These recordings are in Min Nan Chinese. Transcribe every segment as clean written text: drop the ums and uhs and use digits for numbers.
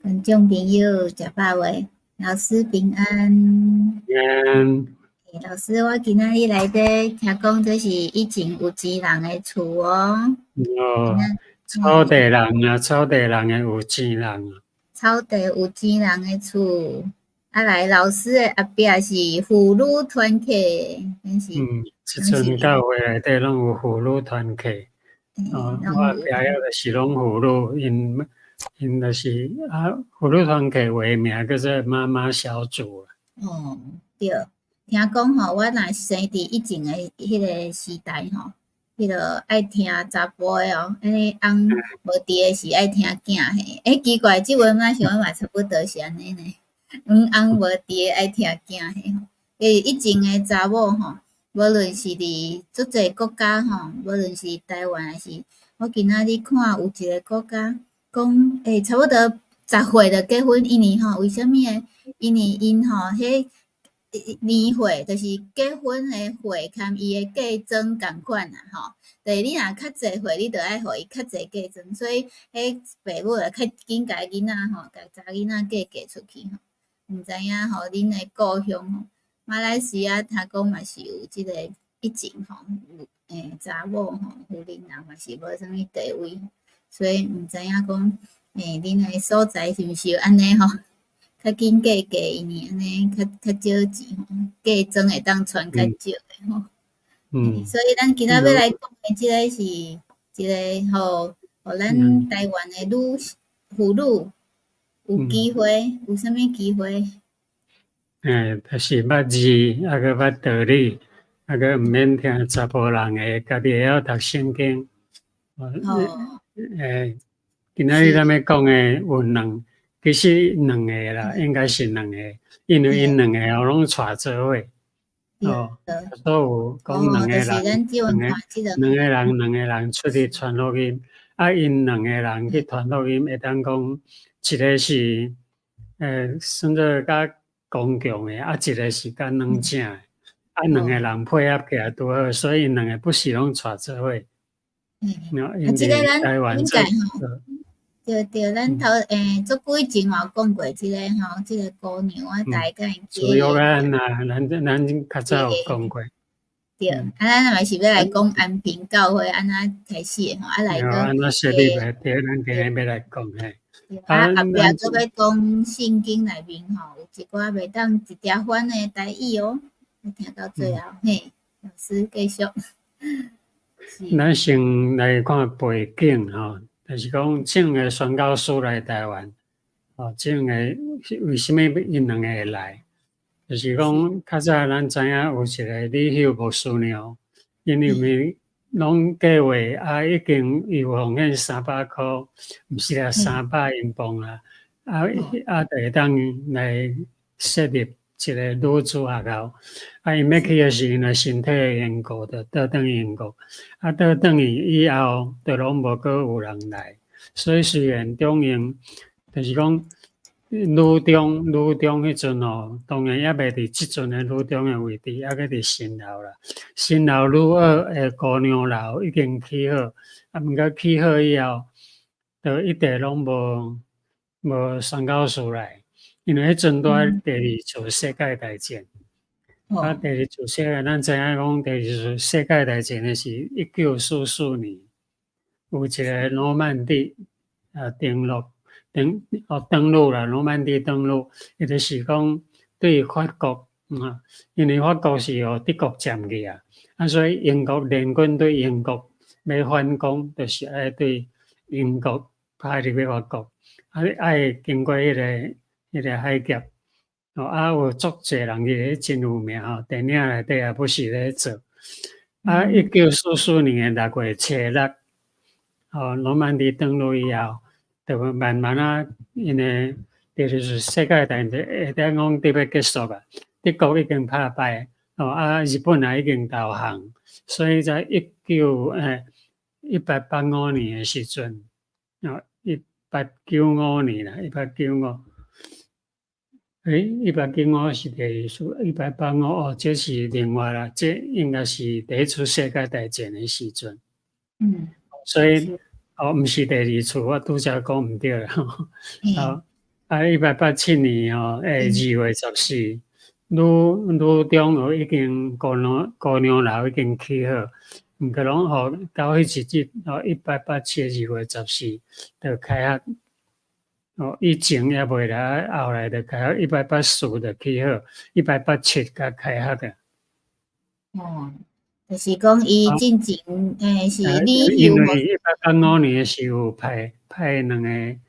觀眾朋友食飽未？老師平安。平安。老師，我今仔日來這聽講，這是以前有錢人的厝哦。哦，草地人啊，草地人的有錢人啊。草地有錢人的厝，啊來，老師的後壁是婦女團契，敢是？嗯，這陣教會內底攏有婦女團契。哦，我後壁遐就是攏婦女，𪜶就是啊，婦女團契學名叫做媽媽小組。哦，對，聽講吼，我若生佇以前的彼个時代吼，彼个愛疼查埔的哦，按呢翁無佇的時愛疼囝嘿。欸，奇怪，這陣我想嘛差不多是按呢呢，翁無佇的愛疼囝嘿吼。欸，以前的查某吼，無論是佇足濟國家吼，無論是台灣抑是，我今仔日看有一个國家講，欸，差不多10歲就結婚，因為吼，為啥物呢？因為𪜶吼，彼年歲就是結婚的歲，含伊的嫁妝仝款啊吼。就是你若較濟歲，你就愛予伊較濟嫁妝，所以彼爸母就較緊共囡仔吼，共查囡仔嫁嫁出去吼。毋知影吼，恁的故鄉吼，馬來西亞聽講嘛是有這个以前吼，有欸查某吼，婦人人嘛是無啥物地位，所以毋知影講，欸，恁的所在是毋是有按呢吼？較緊嫁嫁，因為按呢較較少錢吼，嫁妝會當傳較少的吼。所以咱今仔欲來講的這个是一个吼，予咱台灣的女婦女有機會，有啥物機會？欸，就是捌字，啊閣捌道理，啊閣毋免聽查埔人的，家己會曉讀聖經。哦。欸，今仔日咱欲講的有兩，其實兩个啦，應該是兩個，因為𪜶兩個哦攏𤆬做伙。哦，所有講兩個人，兩個兩個人，兩個人出去傳福音，啊，𪜶兩個人去傳福音，會當講一個是，算做較剛強的，啊，一個是較軟正的，啊，兩個人配合起來拄好，所以𪜶兩個不時攏𤆬做伙。啊，這个咱應該吼，對對，咱頭欸足久以前嘛有講過這个吼，這个姑娘我大概記。自由安啊，咱較早有講過。對，啊，咱嘛是欲來講安平教會按怎開始的吼，啊來講。按怎設立的？對，咱今日欲來講嘿。啊，後壁閣欲講聖經內面吼，有一寡袂當直接翻的台語哦，聽到最後嘿，老師繼續。咱先來看背景吼，就是講這兩个宣教師來台灣，哦，這兩個為啥物𪜶兩個會來？就是講較早咱知影有一个李秀牧師娘，𪜶因為攏計劃啊，已經有奉獻300箍，毋是啦，300英鎊啦，啊啊，就會當來設立一个女子學校。啊，𪜶欲去的時陣，身體的緣故，就倒轉英國。啊，倒轉去以後，就攏無閣有人來。所以雖然中英，就是講女中女中彼陣吼，當然猶未佇這陣的女中的位置，猶閣佇新樓啦。新樓女學的姑娘樓已經起好，啊，毋過起好以後，就一直攏無無宣教師來。因為彼陣拄仔第二次世界大戰，啊，第二次世界，咱知影講第二次世界大戰的是1944年，有一个諾曼底啊登陸登哦登陸啦，諾曼底登陸，伊就是講對法國啊，因為法國是予德國佔去啊，啊，所以英國聯軍對英國欲反攻，就是愛對英國拍入去法國，啊，愛經過彼个海峽，哦，啊，有足濟人去，真有名吼，電影內底也不時咧做。啊，1944年的6月初6，哦，諾曼底登陸以後，就慢慢啊，因為第二次世界大戰會當講得欲結束啊，德國已經拍敗，哦，啊，日本也已經投降，所以在1885年的時陣，哦，一八九五年啦，一八九五。欸，一八九五是第二次，一八八五哦，這是另外啦，這應該是第一次世界大戰的時陣。所以哦，毋是第二次，我拄才講毋對啦。好。啊，1887年吼，2月14，女中學已經姑娘樓已經起好，毋過攏吼到彼一日吼，1887二月14就開學。哦，以前猶未來，後來就開學，1884就起好，1887才開學的。哦，就是講伊進前是李因為1885年的時候派兩個，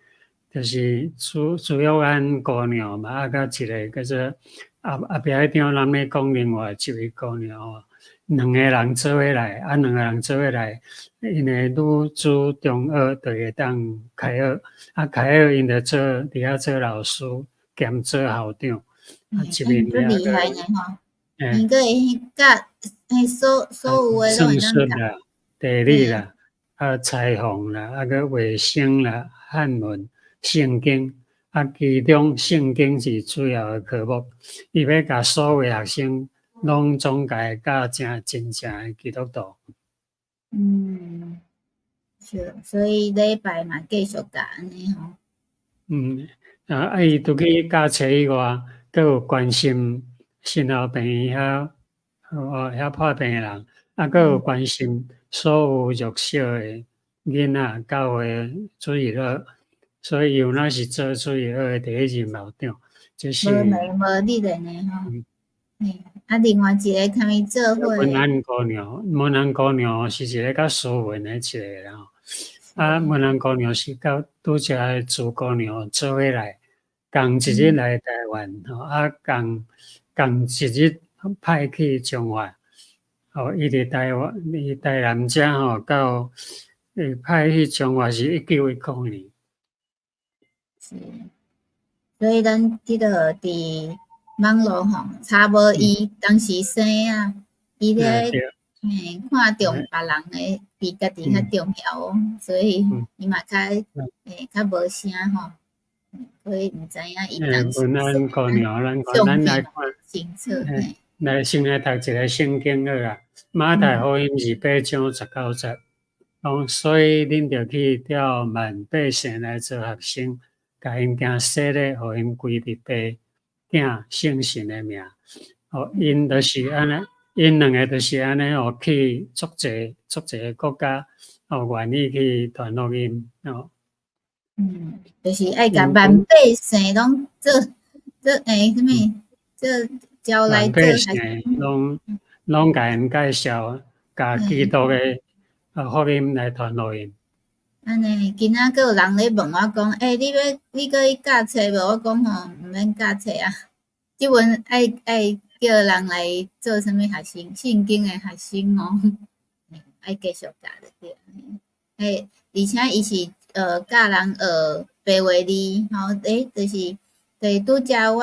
就是朱玉安姑娘嘛，啊，佮一個叫做後壁彼張人咧講另外一位姑娘吼，兩個人做伙來，啊，兩個人做伙來，𪜶的女子中學就會當開學，啊，開學𪜶就做佇遐做老師兼做校長，啊，一面足厲害呢吼，𪜶閣會教所有的攏會當算術啦、地理啦、啊，裁縫啦、啊，閣衛生啦、漢文、聖經，啊，其中聖經是主要的科目，伊欲共所有學生攏總共教成真正的基督徒。嗯，是，所以禮拜嘛繼續教按呢吼。嗯，啊，伊除去教冊以外，閣有關心身後病院遐，哦，遐破病的人，啊，閣有關心所有弱小的囡仔，教會主日學，所以伊有哪是做主日學的第一任校長，這是。無暝無日的呢吼。嘿，啊，另外一個共伊做伙。文安姑娘，文安姑娘是一個較斯文的一個人吼。啊，文安姑娘是佮拄才的朱姑娘做伙來，仝一日來台灣吼，啊，仝一日派去彰化。哦，伊佇台灣，伊台南遮吼，到伊派去彰化是1910年。是，所以咱彼個佇網路吼查無伊當時生啊，伊咧嘿看重別人的比家己較重要哦，所以伊嘛較較無聲吼，所以毋知影伊當時文安姑娘，咱看咱來看，清楚。來先來讀一個聖經好啦，馬太福音28章19節，講所以恁著去召萬百姓來做學生，共𪜶行洗禮，予𪜶歸佇父、囝、聖神的名。哦，𪜶就是按呢，𪜶兩个就是按呢哦，去足濟足濟個國家，哦，願意去傳福音哦。嗯，就是愛共萬百姓攏做做啥物做招來做萬百姓攏共𪜶介紹，共基督的福音來傳予𪜶。按呢，今仔閣有人咧問我講，欸，你欲你閣去教冊無？我講吼，毋免教冊啊。這陣愛叫人來做啥物學生，聖經的學生哦，愛繼續教就對。欸，而且伊是教人學白話字吼，欸，就是拄才我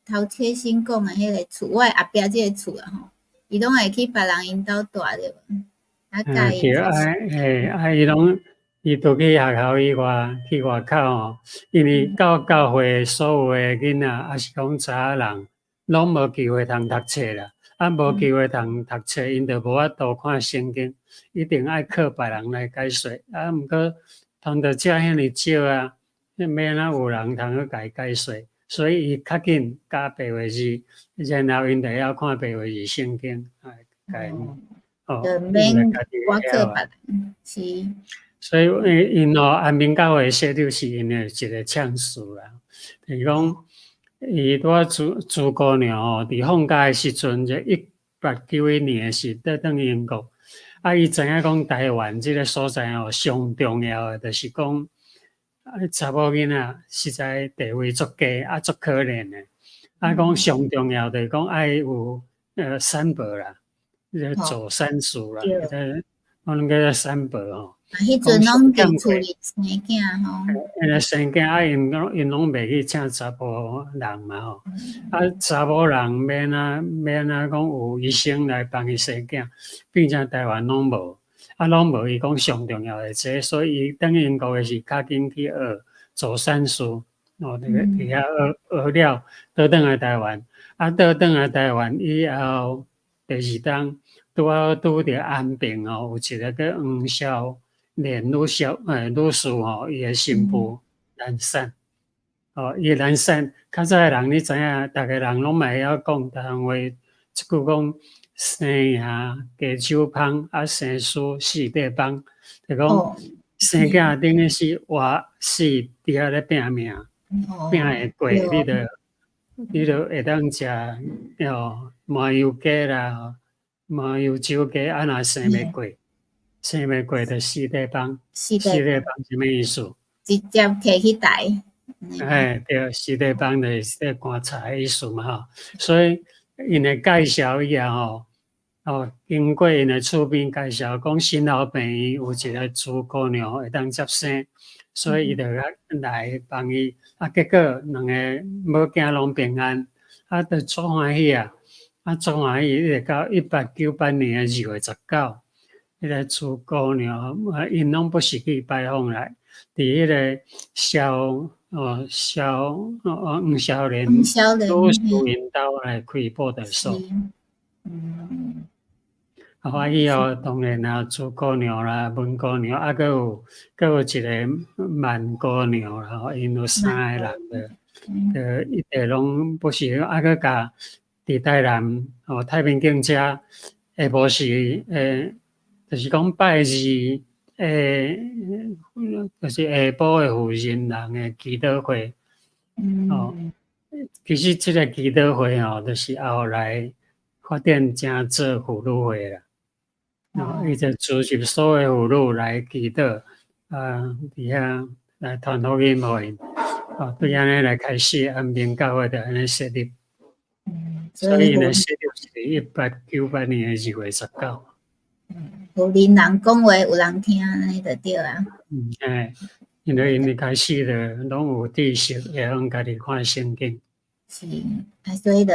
頭先先講的彼個厝，我的後壁這個厝啊吼，伊攏會去別人𪜶兜蹛著無？啊，教伊。對啊，嘿，啊，伊攏伊除去學校以外，去外口吼，因為到教會所有的囡仔，抑是講查某人，攏無機會通讀冊啦。啊，無機會通讀冊，𪜶就無法度看聖經，一定愛靠別人來解說。啊，毋過傳道者遐爾少啊，欲按怎有人通去共伊解說？所以伊較緊教白話字，然後𪜶就會曉看白話字聖經，來共哦，就免我靠別人，是。所以，𪜶吼安眠教會設立是𪜶的一個倡示啦。就是講，伊拄仔朱朱姑娘吼，佇放假的時陣，就1891年的時，倒轉英國。啊，伊知影講台灣這個所在吼，上重要的就是講，啊，查某囡仔實在地位足低，啊，足可憐的。啊，講上重要就是講愛有三寶啦，做善事啦，我攏叫做三寶吼。啊，彼陣攏佇厝裡生囝吼。因為生囝啊，𪜶攏袂去請查埔人嘛吼。啊，查某人欲按怎講有醫生來幫伊生囝，變成台灣攏無，啊，攏無。伊講上重要的這個，所以伊轉英國的時，較緊去學做善事，哦，佇遐學學了，倒轉來台灣。啊，倒轉來台灣以後，第二冬拄好拄著安平吼，有一個叫黃少年女小女士吼，伊的新婦難產，哦，伊咱省較早的人，你知影，逐个人攏嘛會曉講台灣話，這句講生贏雞酒芳，啊生輸四塊枋，就講生囝等於是活死佇遐咧拼命，拼會過，你就會當食哦麻油雞啦，麻油酒雞，啊若生袂過，生袂過就四塊枋，四塊枋啥物意思？直接提去台。哎，對，四塊枋就是這棺材的意思嘛吼，所以𪜶的介紹以後吼，哦，經過𪜶的厝邊介紹，講新後病院有一個朱姑娘會當接生，所以伊就來幫伊，啊，結果兩個母囝攏平安，啊，就足歡喜啊，啊，足歡喜，一直到1898年的2月19，彼個朱姑娘啊，𪜶攏不時去拜訪來，佇彼個蕭哦蕭哦黃少年女士𪜶兜來開布道所。啊，以後當然啊，朱姑娘啦、文姑娘，啊，閣有一個萬姑娘啦，吼，𪜶有三個人的，就一直攏不時啊，閣共佇台南吼太平徑遮下晡時，就是講拜二，就是下晡的婦人人的祈禱會。哦，其實這個祈禱會吼，就是後來發展成做婦女會啦。哦，伊就組織所有婦女來祈禱，啊，佇遐來傳福音予𪜶，哦，對按呢來開始安平教會就按呢設立。所以呢，設立是1898年的2月19。婦人人講話有人聽，按呢就對啊。嗯，嘿，因為𪜶一開始就攏有知識，會用家己看聖經。是，啊，所以就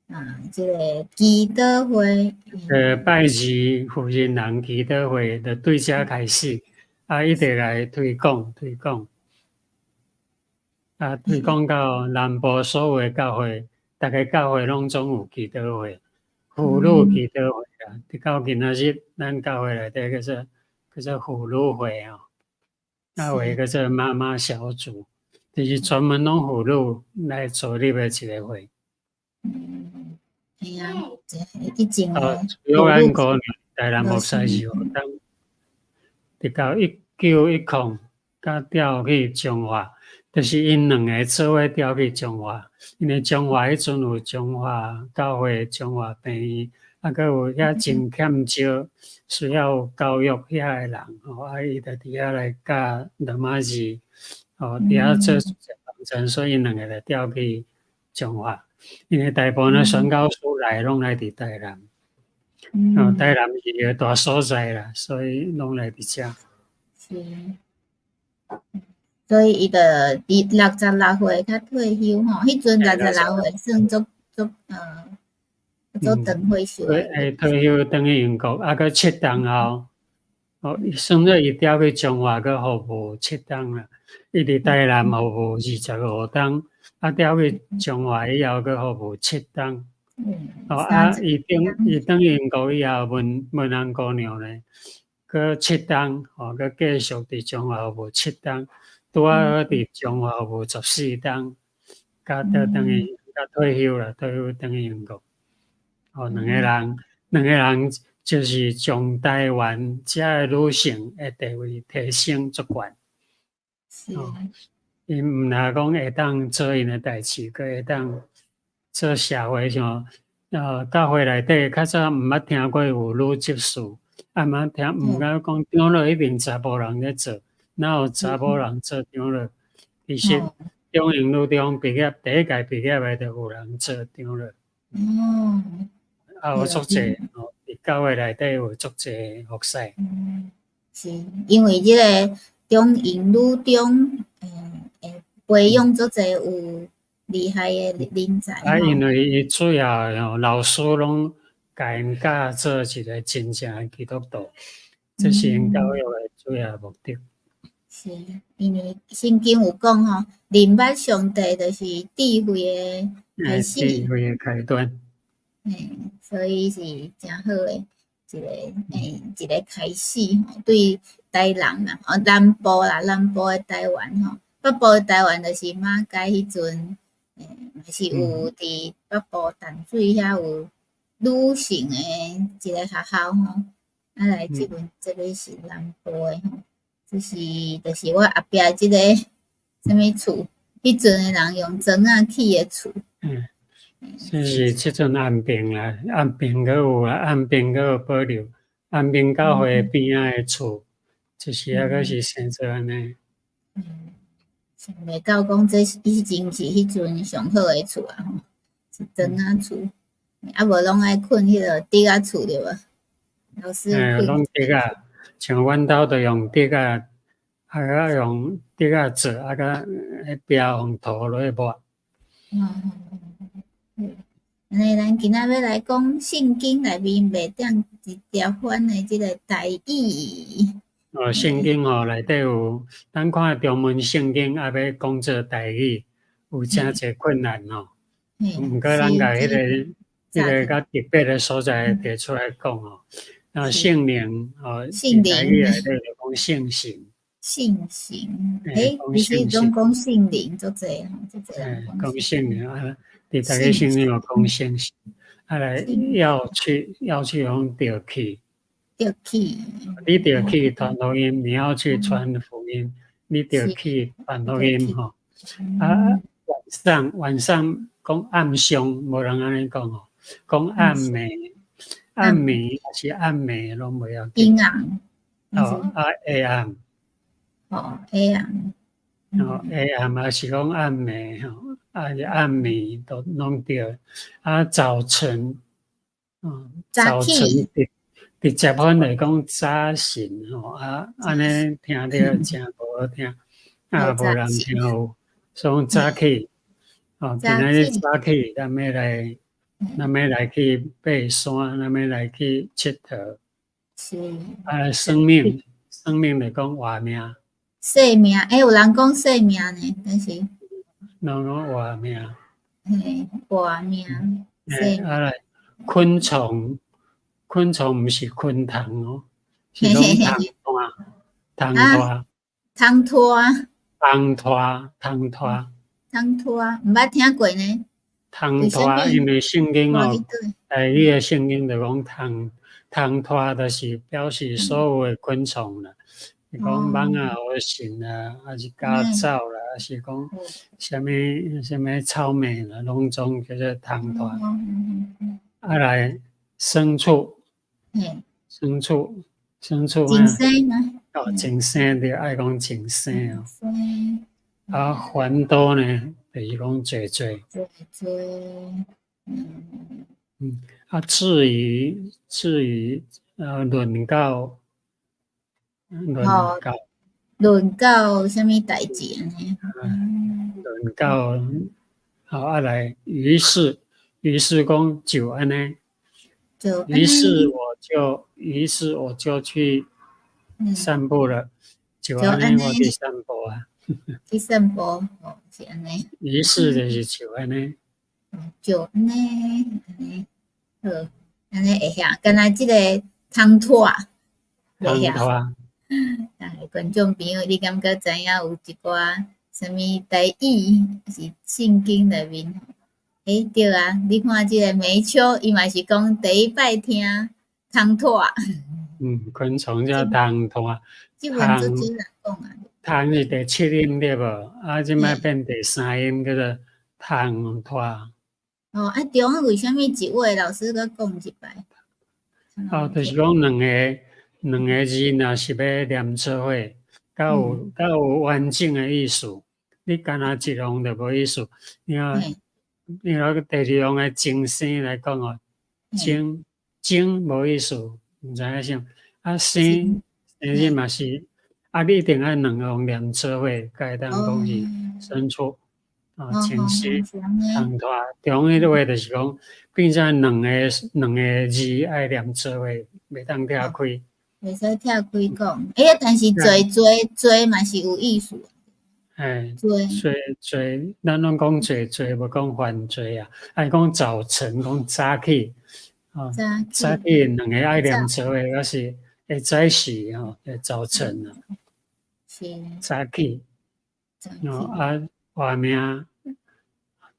啊，這個祈禱會。拜二婦人人祈禱會，就對這開始，啊，一直來推廣推廣，啊，推廣到南部所有的教會，逐个教會攏總有祈禱會，婦女祈禱會啦。直到今仔日，咱教會內底叫做婦女會哦，啊，有的叫做媽媽小組，就是專門攏婦女來組立的一個會。嗯，係啊，這以前哦，朱玉安姑娘台南牧師是當，直到1910，才調去彰化，就是𪜶兩个做伙調去彰化，因為彰化彼陣有彰化教會、彰化病院，啊，閣有遐真欠少需要教育遐的人，吼，啊，伊就佇遐來教羅馬字，吼，佇遐做幫助，所以𪜶兩个就調去彰化。因為大部分的宣教師來攏來佇台南，哦，台南是一個大所在啦，所以攏來佇遮。是，所以伊就佇66歲才退休吼，彼陣六十六歲算足足足長歲數。會退休轉去英國，啊，閣7冬後，哦，算做伊調去彰化，閣服務七冬啦。伊佇台南服務25冬，啊，調去彰化以後，閣服務七冬。哦，啊，伊轉英國以後，文文紅姑娘呢，閣七冬，哦，閣繼續佇彰化服務七冬，拄仔好佇彰化服務14冬，才倒轉去，才退休啦，退休轉去英國。哦，兩個人就是將台灣遮的女性的地位提升足懸。哦，𪜶毋若講會當做𪜶的代誌，閣會當做社會上，教會內底較早毋捌聽過有女執事，啊，毋捌聽，毋敢講長老一定查埔人咧做，哪有查某人做長老？其實中英女中畢業第一屆畢業的就有人做長老。啊，有足濟哦，佇教會內底有足濟服侍。嗯，是因為這個中英女中，培養足濟有厲害的人才。啊，因為伊主要吼老師攏共𪜶教做一個真正的基督徒，這是𪜶教育的主要目的。是，因為聖經有講吼，認捌上帝就是智慧的開始。智慧的開端。嘿，所以是誠好的一個開始吼，對台南啦，哦南部啦，南部的台灣吼，北部的台灣就是馬偕彼陣，嘛是有佇北部淡水遐有女性的一个學校吼。啊來，這份這个是南部的吼，這是就是我後壁這个啥物厝，彼陣的人用磚仔起的厝。嗯，這是這陣安平啦，安平閣有啊，安平閣有保留，安平教會邊仔的厝，就是抑閣是生做按呢。嗯，想袂到講這是以前是彼陣上好的厝啊吼，是磚仔厝，啊無攏愛睏彼個竹仔厝對無？老師。嘿，攏竹仔，像阮兜就用竹仔，啊閣用竹仔做，啊閣彼壁用塗落去抹。嗯，按呢，咱今仔欲來講聖經內面袂當直接翻的這个台語。哦，聖經吼內底有，咱看中文聖經啊，欲講做台語，有誠濟困難吼。毋過咱共彼個較特別的所在提出來講吼。啊，聖靈哦，聖靈台語內底就講聖神。聖神，欸，其實攏講聖靈足濟吼，足濟人講聖靈啊，佇台語聖經有講聖神，啊來要去要去講著去，著去，你著去傳福音，你要去傳福音，你著去傳福音吼。啊，晚上晚上講暗上，無人按呢講吼，講暗暝，暗暝抑是暗暝攏袂要緊。陰暗。哦，啊下暗。哦，下暗。哦，下暗也是講暗暝吼，啊是暗暝都攏對。啊，早晨，早晨直直接翻來講早晨吼，啊，按呢聽著誠無好聽，啊，無人聽有，所以早起，哦，今仔日早起，咱欲來去爬山，咱欲來去𨑨迌。是。啊，生命，生命來講活命。生命，欸，有人講生命呢，但是。人講活命。嘿，活命。欸，啊來，昆蟲，昆蟲毋是昆蟲哦，是講蟲拖，蟲拖。蟲拖。蟲拖，蟲拖。蟲拖，毋捌聽過呢。蟲拖，因為聖經哦，台語的聖經就講蟲蟲拖，就是表示所有的昆蟲啦。是講蠓仔、烏蟳啊，抑是家走啦，抑是講啥物啥物草莓啦，攏總叫做蟲拖。啊來，牲畜，牲畜，牲畜牲生啊？哦，牲生對，愛講牲生哦。啊，繁多呢，就是講濟濟。濟濟，嗯。啊，至於，論到，論到。論到啥物代誌按呢？論到，好啊來，於是講就按呢。於是我就去散步了，就按呢我去散步啊。去散步，哦，是按呢。於是就是就按呢。就按呢，按呢，好，按呢會曉，敢若這个蟲拖，蟲拖。哎，觀眾朋友，你感覺知影有一寡啥物台語是聖經內面？欸，對啊，你看這个梅秋，伊嘛是講第一擺聽蟲拖。嗯，昆蟲叫蟲拖。這本足少人講啊。蟲是第七音對無？啊，這擺變第三音，叫做蟲拖。哦，啊，中間為啥物一畫老師閣講一擺？哦，就是講兩個字，若是欲連做伙，較有完整的意思。你干焦一樣就無意思。你看，你看第二樣的精生來講哦，精精無意思，毋知影啥。啊，生生字嘛是，啊，你一定愛兩個連做伙，才會當講是牲畜。啊，牲生蟲拖，中彼個話就是講，變成兩個字愛連做伙，袂當拆開。袂使拆開講，欸，但是濟濟濟嘛是有意思。嘿，濟濟，咱攏講濟濟，無講犯罪啊。愛講早晨，講早起，哦，早起兩個愛連做伙，抑是會早時吼，早晨啊。是。早起。哦啊，活命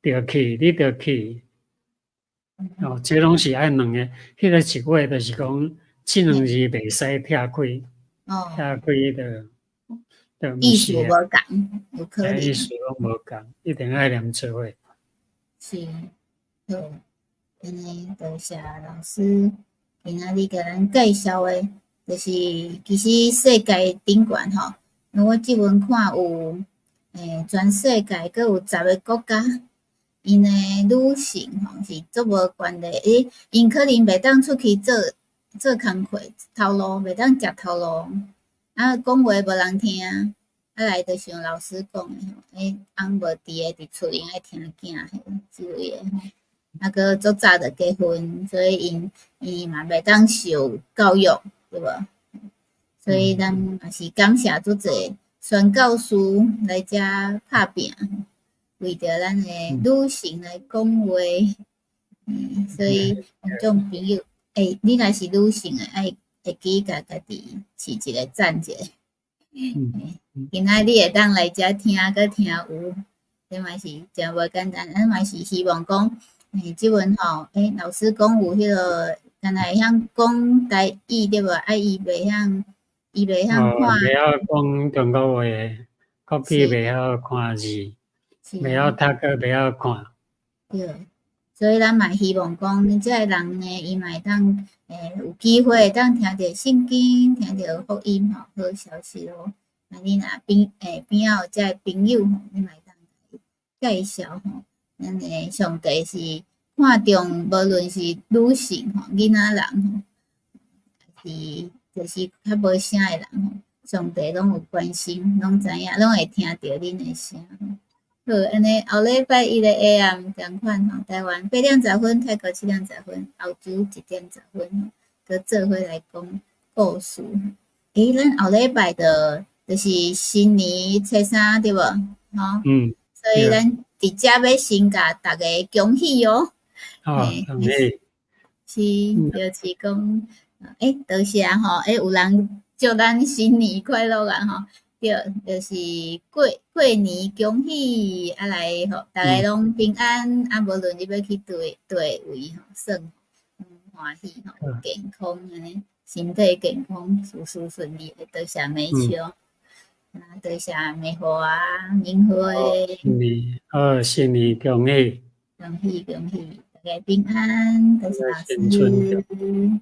著去，你著去。哦，這攏是愛兩個，彼個一話就是講，這兩字袂使拆開，拆開就意思無仝，有可能。意思攏無仝，一定愛連做伙。是，好，按呢多謝老師今仔日共咱介紹的，就是其實世界頂懸吼，我這陣看有，全世界閣有10個國家，𪜶的女性吼是足無權利，𪜶可能袂當出去做做工課，頭路袂當食頭路，啊，講話無人聽，啊來就像老師講的吼，翁無佇個佇厝裡愛聽囝之類的吼，啊，閣足早就結婚，所以𪜶伊嘛袂當受教育，對無？所以咱嘛是感謝足濟宣教師來遮拍拚，為著咱的女性來講話，所以聽眾朋友，你若是女性的，愛會記共家己飼一个讚者。今仔日會當來遮聽，閣聽有，這嘛是誠無簡單。咱嘛是希望講，這陣吼，老師講有彼個，敢若會曉講台語對無？啊，伊袂曉看。袂曉講中國話，國語袂曉看字，袂曉讀，閣袂曉看。對，所以咱嘛希望講，這个人呢，伊嘛會當有機會會當聽著聖經，聽著福音吼，好消息咯。啊，你若邊仔有這个朋友吼，你嘛會當介紹吼。咱的上帝是看重，無論是女性吼、囡仔人吼，是就是較無聲的人吼，上帝攏有關心，攏知影，攏會聽著恁的聲。好，按呢後禮拜一的下暗仝款吼，台灣8點10分，泰國7點10分，澳洲1點10分吼，閣做伙來講故事。咱後禮拜就是新年初三對無？吼，所以咱佇遮欲先共逐家恭喜哦。哦，恭喜。是，就是講，多謝吼，有人祝咱新年快樂啊吼。對，就是過過年恭喜，啊來予逐家攏平安，啊無論你欲去佗佗位吼，耍，歡喜吼，健康按呢，身體健康，事事順利，多謝美秋，啊多謝美華、明輝。新年好，新年恭喜。恭喜恭喜，大家平安，多謝老師。